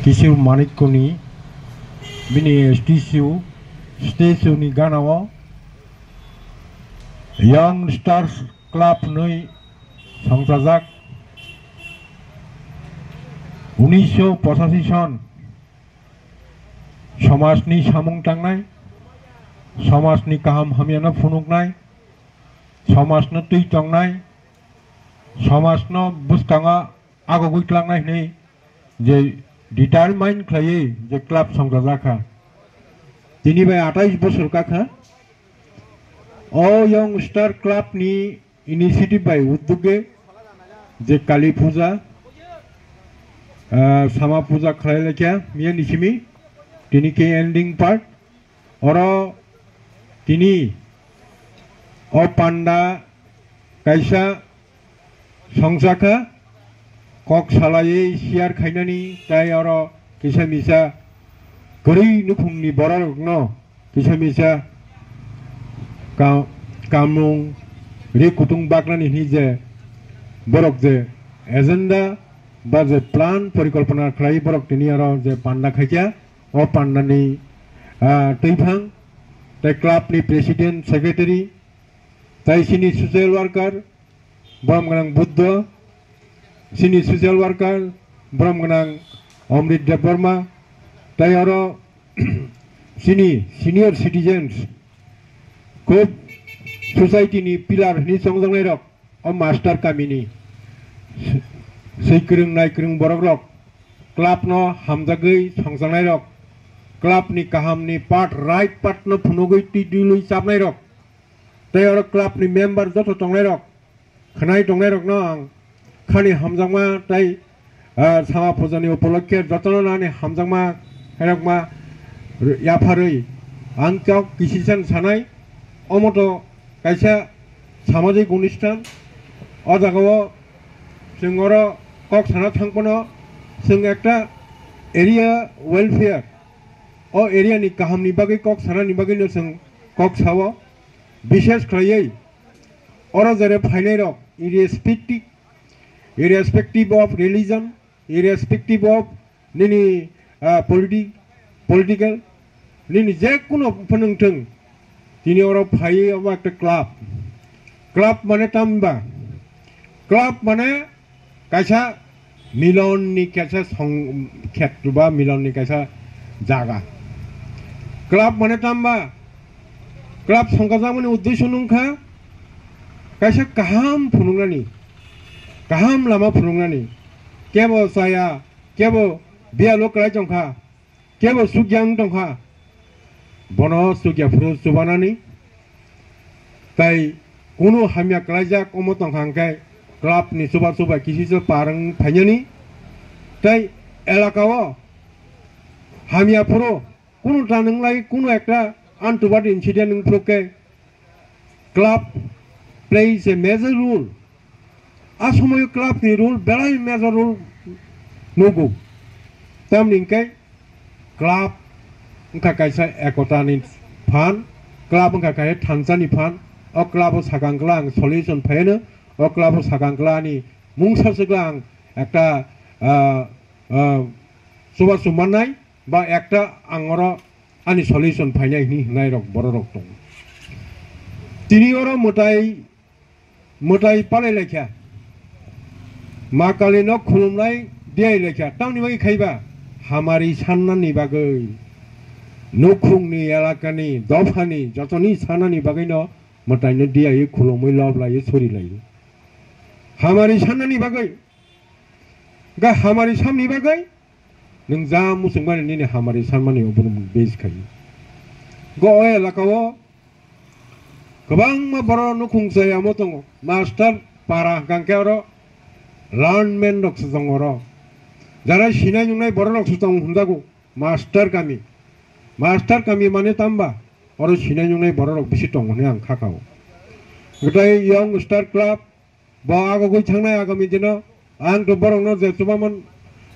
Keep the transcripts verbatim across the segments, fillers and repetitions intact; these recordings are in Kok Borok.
Kishore Manikyani bini statue, statue ni gana o Young Stars Club hwnwi songchajak. Unisho pochashi son somajni samung tangnai, somajni kaham hamyano phunuknai, somajno twi tongnai, somajno bwskango agogwi tlangnai hwnwi je determine khlaiwi je club songchajak kha. Tini bai atais bosor kakha. O Young Star Club ni initiative bai uddoge je Kali Puja, ah, Sama Puja khlai laikha miya ni simi, tini khe ending part. Oro tini o panda kaisa songchakha, kok salaiwi share khainani, tai oro kisa misa kwrwi nukhungni bororokno kisa misa ka-, kamung ri kutung baknani hwnwi je borok je agenda ba je plan porikolpona khlai borok tini oro je panda khaikha. O pandani, ah, twiphang, tei club ni president, secretary, tei sini social worker, borom gwnang Buddho, sini social worker, borom gwnang Amrit Debbarma, tei oro sini senior citizens, khub society ni pillar hwnwi chongjaknai rok. O master kamini swi kwrwng nai kwrwng borok rok, club no hamjagwi songchaknai rok, club ni kaham ni part, right part no phunugwi twi dului chapnai rok, tei oro club ni member joto tongnai rok, khwnai tongnai rok no ang khani hamjakma tei ah, Sama Pujani upolokhe jotono nani hamjakma, khairokma r-, yapharwi ang kok kisisan sanai, omo to kaisa samajik onusthan. O jagao chwng oro kok sana thangphano chwng ekta area welfare, o area ni kahamni bagwi kok sanani bagwino chwng kok sao, bishes khlaiwi oro jere phainai rok irrespective, irrespective of religion, irrespective of nini, ah, politi-, political, nini je kuno phwnwng thwng, tini oro phaiwi omo ekta club. Club mane tamba? Club mane kaisa milon ni kaisa song-, khetu ba milon ni kaisa jaga. Club mane tamba? Club songkajak mani uddesho nungkha kaisa kaham phunuknani, kaham lama phunuknani. Kebo chaya, kebo biyalo kwlai tongkha, kebo chukya wng tongkha, bono chukya phuru chubanani. Tai kunu hamya kwlaijak omo tongkha hwnkhe club ni chuba chuba kisicha par wng phainani. Tai elaka o hamya phuru kunu ta nwnglai, kunu ekta untoward incident wng phuru khe club plays a major role. A somoyo club ni role belai major role nugo. Tamni hwnkhe club wngkha kaisa ekota ni phan, club wngkha kaisa thansa ni phan. O club o sakang kla ang solution phaiyano, o club o sakang kla ani mungsa swkla ang ekta, ah, ah, chubachu mannai ba ekta ang oro ani solution phainai hwnwi hwnai rok borok rok tongo. Tini oro mwtai, mwtai palai laikha, Ma Kali no khulumnai diai laikha, tamni bagwi khaiba hamari sannani bagwi, nukhungni, elakani, dophani jotoni sannani bagwi no mwtai no diai khulumwi lob lai suri lai. Hamari sannani bagwi, ga hamari samni bagwi, nwng ja muchungmani nini hamari sanmani obono base khai. Go o elaka o kwbangma borok nukhung chaya omo tongo. Master para hwnkha khe oro landman rok se tongo oro. Jara sinai nungnai borok rok se tongo hwnjago. Master kami. Master kami mane tamba? Oro sinai nungnai borok rok bisi tongo hwnwi ang kha kao. Gtai Young Star Club Bo agogwi thangnai agami dino, ang to borokno je chubaman,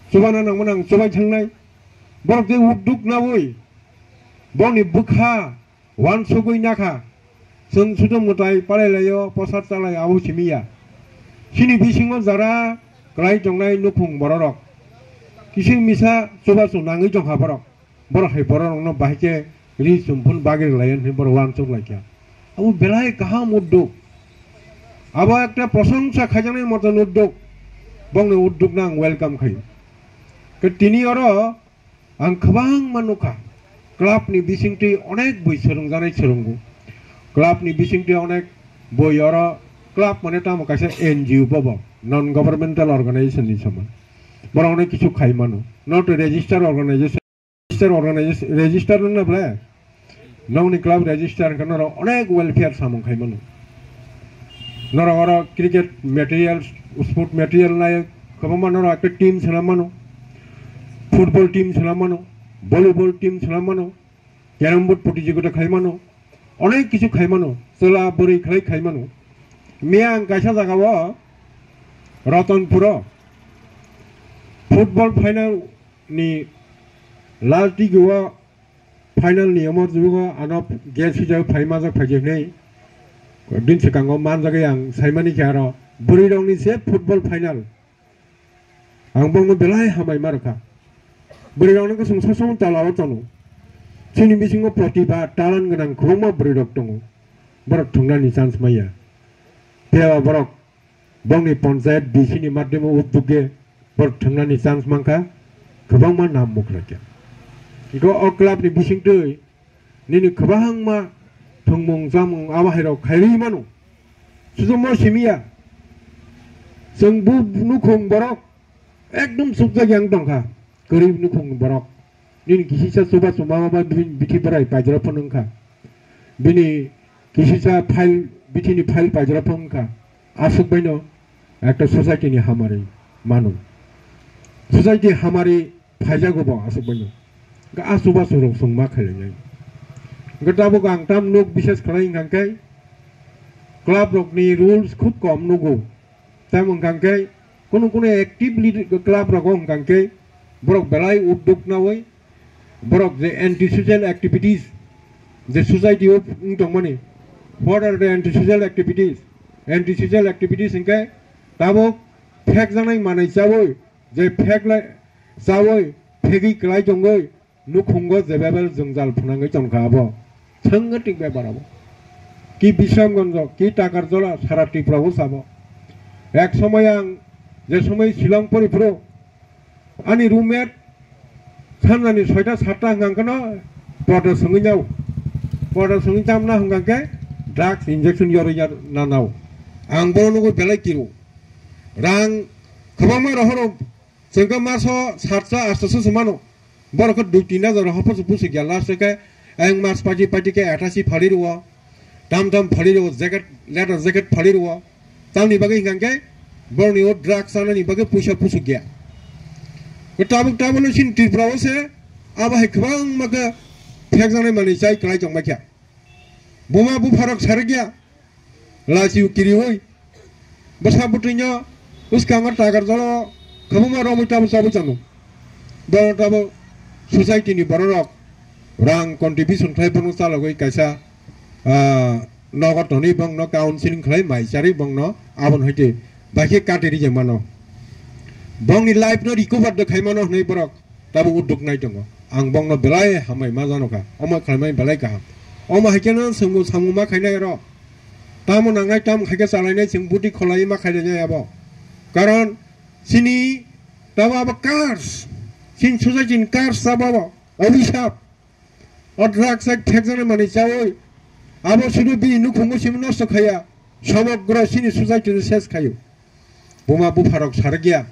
chubana nangmani ang chubai thangnai. Borok je ukduk naui, boni bwkha wansugwi nakha. Chwng sudu mwtai palai laio, posar chalai abo simi ya. Chini bisingo jara kwlai tongnai nukhung bororok. Kising misa chubachu nangwi tongkha borok. Borok hai borok rokno bahai khe ri chum phun bagri lai hinwi borok uansuk lai kha. Abo belai kaham uddog. Abo ekta prosongsa khaijaknai moton uddog. Bongni uddog no ang welcome khaio. Khe tini oro ang kwbangma nukha. Club ni bisingtwi onek bui swrwngjaknai swrwngo. Club ni bisingtwi onek bui oro club mane tamo kaisa N G O bobo, non governmental organization ni soman. Borok onek kisu khai mano. Not a register organization. Register organization, register wngna ble? Nokni club register wngkha norok onek welfare samung khai mano. Norok oro cricket material, sport material nai kwbangma norok ekta team swnam mano. Football team swnam mano. Volleyball team swnam mano. Carrom board protijogitai khai mano. Onek kisu khai mano. Chwla bwrwi khlai khai mano. Miya ang kaisa jagao Ratanpuro football final ni last digio final ni omo jugo ano guest hijab phai majak phai hinwi din swkango manjagwi ang saimani khe aro bwrwi rokni se football final ang bongno belai hamai ma rwkha. Bwrwi rokno khe chwng sosom tola o tono. Chini bisingo protibha talent gwnang kwbangma bwrwi rok tongo. Borok thwngnani chance maya. Phiya ba borok bongni ponchayat B C ni madhyamo uddoge borok thwngnani chance mankha, kwbangma nam mukhlaikha. Iko o club ni bisingtwi nini kwbangma thwngmung chamung abo hairok khairwi mano. Sujumo simiya. Chwng bu nukhung borok ekdom sukjak yang tongkha. Kwrwi nukhung borok. Nini kisisa chuba chuma ma ba bini bithi bwrai paijra phano wngkha. Bini kisisa file, bithini file paijra phano wngkha. Aswk baino ekta society ni hamari mano. Society hamari phaijago bo aswk baino. Ga a chuba churok chwng ma khailainai. Ga tabuk ang tam nuk bises khlai hwnkha khe club rokni rules khub kom nugo. Tamo hwnkha khe kunu kunu active lead club rogo hwnkha khe borok belai uddog nawi borok je anti social activities je society o wng tongmani, what are the anti social activities? Anti social activities hwnkhe tabuk phekjaknai manwi chawi je pheklai chawi phegwi kwlai tongwi nukhungo je bebel jwngjal phwnangwi tongkha abo. Thwngwi tik bebel abo. Ki Bisramganjo, ki Takarjola, sara Tripura o sabo. Ek somoy ang, je somoy Shillong pori phuru, ani roommate, sanjani soita satta hwnkha khe no, porda swngwi nao. Porda swngwi chamna hwnkha khe drugs injection yorwi ya na nao. Ang bono nugwi belai kiru. Rang kwbangma rohoro Chwng khe maso satso atso se mano. Borok khe dui tin hajar hopor se busu gya last khe ayang mas party party khe athasi phali rwo. Tam tam phali rwo, jacket, leather jacket phali rwo. Tamni bagwi hwnkha khe borokni o drugs chanani bagwi puisa pusu gya. Khe tabuk tabuk no chini Tripura o se abo hai kwbangma khe phekjaknai manwi chai kwlai tongma khe. Buma bupharok sarikya, lachiu kiriui, bwsa bwtwino bwskango tagar jalo kwbangma romwi tabuk chabwi chano. Bono tabuk society ni bororok rang contribution khlai bono chalogwi kaisa, ah, nogo tonwi bongno counseling khlai mai charwi bongno aboni haikhe baikhe kati rijak mano. Bongni life no recover de khai mano hwnwi borok tabuk udduk nai tongo. Ang bongno belai hamai ma jano kha. Omo khlaimani belai kaham. Omo hai kheno chwngbo samung ma khainai oro. Tamo nangnai tamo hai khe chalainai chwng buti kholai ma khainai abo. Karon chini tamo abo curse. Chini society ni curse abo abo. Obhisap. O drugs hai thekjaknai manwi chaui. Abo sudu bini nukhungo simi nosto khaiya. Somogro chini society ni ses khaio. Buma bupharok sarikya.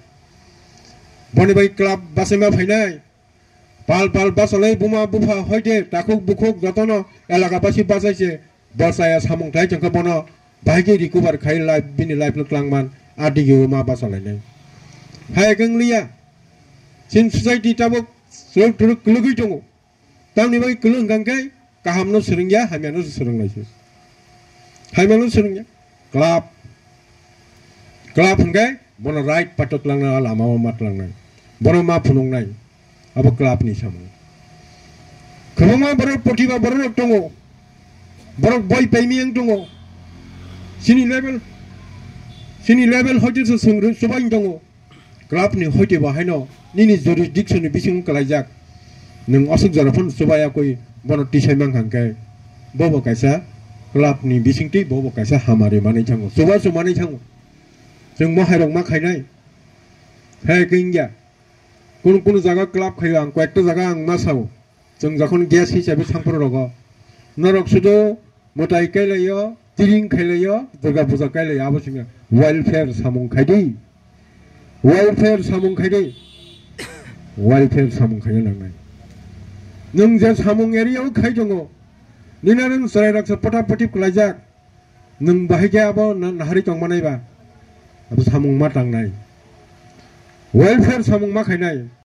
Boni bai club bachaima phainai. Pal pal bachalai buma bupha hoide takhuk bukhuk jotono elaka basi bachaise bachaya samung thai chwngkhe bono bahai khe recover khai life bini life no twlangman adigi o ma bachalainai. Hai khe wngliya chini society tabuk chwrwk twrwk kwlwgwi tongo. Tamni bagwi kwlwng hwnkha khe kaham no swrwngya, hamya no swrwng lai se. Hamya no swrwngya. Club. Club hwnkhe bono right pato twlangnai, lama o ma twlangnai. Bono ma phunuknai. Abo club ni samung. Kwbangma borok protibha borok rok tongo. Borok boi paimiyang tongo. Chini level, chini level hoite se swng chubaing tongo. Club ni hoite bo haino nini jurisdiction ni bising kalaijak. Nwng aswk jora phano chubaya koi bono tisai mankha hwnkhe bobo kaisa club ni bisingtwi bobo kaisa hamari manwi thango, chubachu manwi thango. Chwng mo hairok ma khainai. Hai khe wngya. Kunu kunu jaga club khaio, ang koyekta jaga ang ma sao. Chwng jokhon guest hisabe thangphuru rogo. Norok sudu mwtai kailaio, tiring kailaio, Durga Puja kailaio, abo simi welfare samung khaidi. Welfare samung khaidi. Welfare samung khaina nangnai. Nwng je samung area o khai tongo, nina nwng chwrai raksa pota poti kwlaijak, nwng bahai khe abo na-, nahari tongmanai ba? Abo samung ma tangnai. Welfare samung ma khainai.